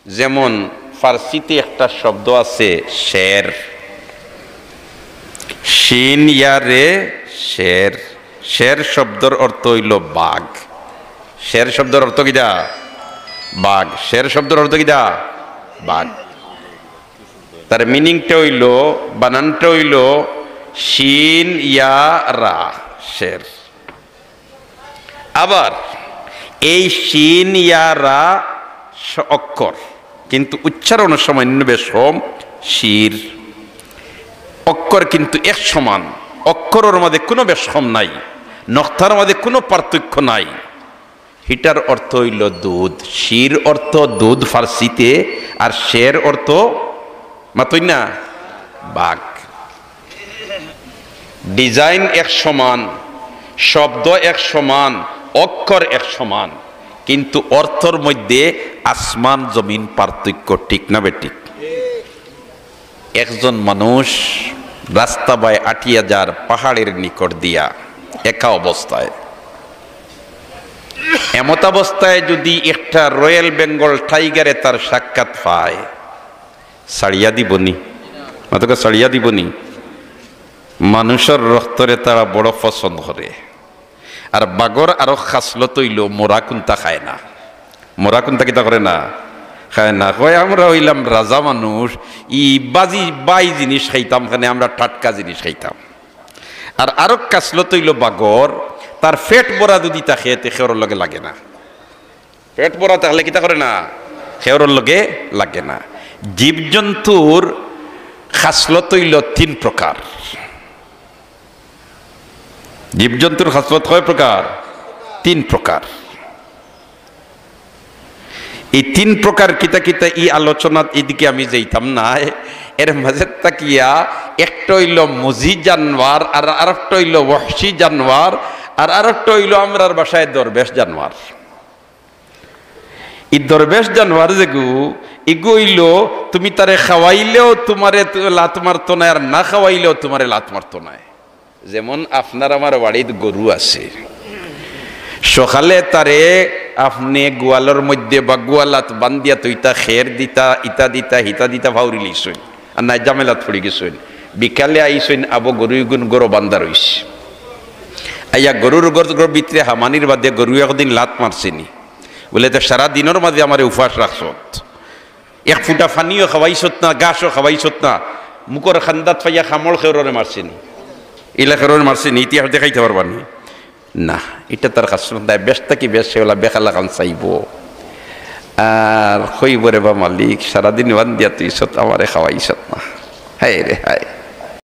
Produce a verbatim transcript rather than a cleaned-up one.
যেমন ফার্সিতে একটা শব্দ আছে শের, শিন ইয়া রে শের। শের শব্দর অর্থ অইলো বাঘ। শের শব্দর অর্থ কিতা? বাঘ। শের শব্দর অর্থ কিতা? বাঘ। তার মিনিংটা অইলো, বানানটা অইলো শিন ইয়া রা, শের। আবার এই শিন ইয়া রা স-, অক্ষর, কিন্তু উচ্চারণর সময় ইন্নু বেশকম শির। অক্ষর কিন্তু এক সমান, অক্ষরর মাঝে কুনু বেশকম নাই, নক্তার মাঝে কুনু পার্থক্য নাই। হিটার অর্থ অইলো দুধ। শির অর্থ দুধ ফার্সিতে, আর শের অর্থ মাতইন না, বাঘ। ডিজাইন এক সমান, শব্দ এক সমান, অক্ষর এক সমান, কিন্তু অর্থর মধ্যে আসমান জমিন পার্থক্য, ঠিক না বেঠিক? একজন মানুষ রাস্তা বায় আটিয়া যার পাহাড়ের নিকট দিয়া একা অবস্থায়, এমতাবস্থায় যদি একটা রয়্যাল বেঙ্গল টাইগারে তার সাক্ষাৎ পায়, ছাড়িয়া দিবনি? মাতকা ছাড়িয়া দিবনি? মানুষর রক্তরে তারা বড় পছন্দ করে। আর বাঘর আরো খাসলত অইলো মরা কুন্তা খায় না। মরা কুন্তা কিতা করে না? খায় না। কয়, "আমরা অইলাম রাজা মানুষ, ই বাজি বাই জিনিস খাইতাম, কেনে আমরা টাটকা জিনিস খাইতাম।" আর আরো খাসলত অইলো বাঘর, তার পেট ভরা যদি থাকে, তে খেউরর লগে লাগে না। পেট ভরা থাকলে কিতা করে না? খেউরর লগে লাগে না। জীবজন্তুর খাসলত অইলো তিন প্রকার। জীবজন্তুর খাসলত কয় প্রকার? তিন প্রকার। এই তিন প্রকার কিতা কিতা, ই আলোচনাত ইদিকে আমি যাইতাম নায়। এর মাঝে থাকিয়া একটা অইলো মুজি জানোয়ার, আর আরেকটা অইলো ওয়াহশি জানোয়ার, আর আরেকটা অইলো আমরার ভাষায় দরবেশ জানোয়ার। ই দরবেশ জানোয়ার যেগু, ইগু অইলো তুমি তারে খাওয়াইলেও তুমারে তু-, লাত মারতো নায়, আর না খাওয়াইলেও তুমারে লাত মারতো নায়। যেমন আপনার আমার বাড়িত গরু আছে, সকালে তারে আপনে গোয়ালর মধ্যে বা গোয়ালাত বান্ধিয়া থইতা, খের দিতা, ইতা দিতা, হিতা দিতা, ফাউরি লিছইন, আর নাই ঝামেলাত পড়ি গেছইন। বিকালে আইছইন, আবো গরু ইগুন গরু বান্ধা রইছে। আইয়া গরুর গর-, গরুর ভিতরে হামানির বাদে গরু একদিন লাত মারছেনি। বুলে, "তে সারা দিনর মাঝে আমারে উপাস রাখছত, এক ফুটা পানিও খাওয়াইছত না, ঘাসও খাওয়াইছত না, মুখর খান্দাত পাইয়া কামড় খেউররে মারছেনি, ইলা খেউররে মারছেনি, ইতিহাস দেখাইতে পারবানি?" না, ইটা তার খাসলত নায়। বেশ থাকি বেশ সে অলা বেখালা খান চাইবো। আর কইবো, "রে বা মালিক, সারাদিন বান্ধিয়া থইছত, আমারে খাওয়াইছত না। হায় রে হায়।"